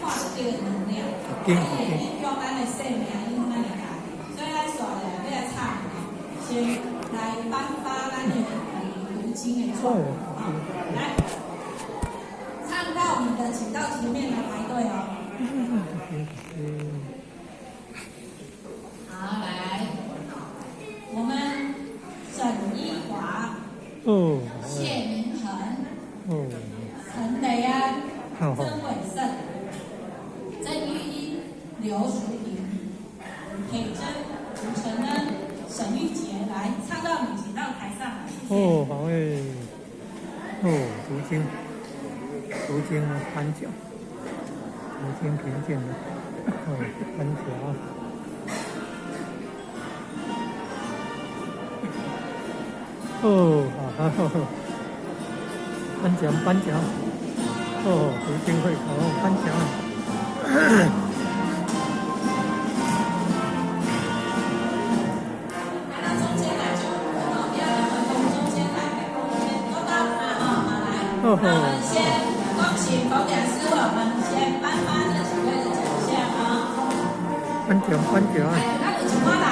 看著這個能量，伊會影響咱的生命，影響咱的家己。所以咱紲落來欲來唱吼，先來頒發咱的讀經的狀，來，唱到你的，請到前面來排隊哦。好，來，我們沈一華、謝明恆、陳雷安、曾偉勝、曾玉英、劉淑婷、裴珍、吳承恩、沈玉杰，來唱到你，請到台上來，謝謝。哦，好誒，哦，讀經，讀經頒獎，讀經評鑑的，哦，頒獎。哦，好，頒獎頒獎，哦，讀經會考頒獎。來到中間來就哦，不要那麼從中間來，都到了嘛，哈，好來，那我們先恭喜馮講師，我們先頒發這幾位的獎項啊。頒獎頒獎。哎，那有一寡人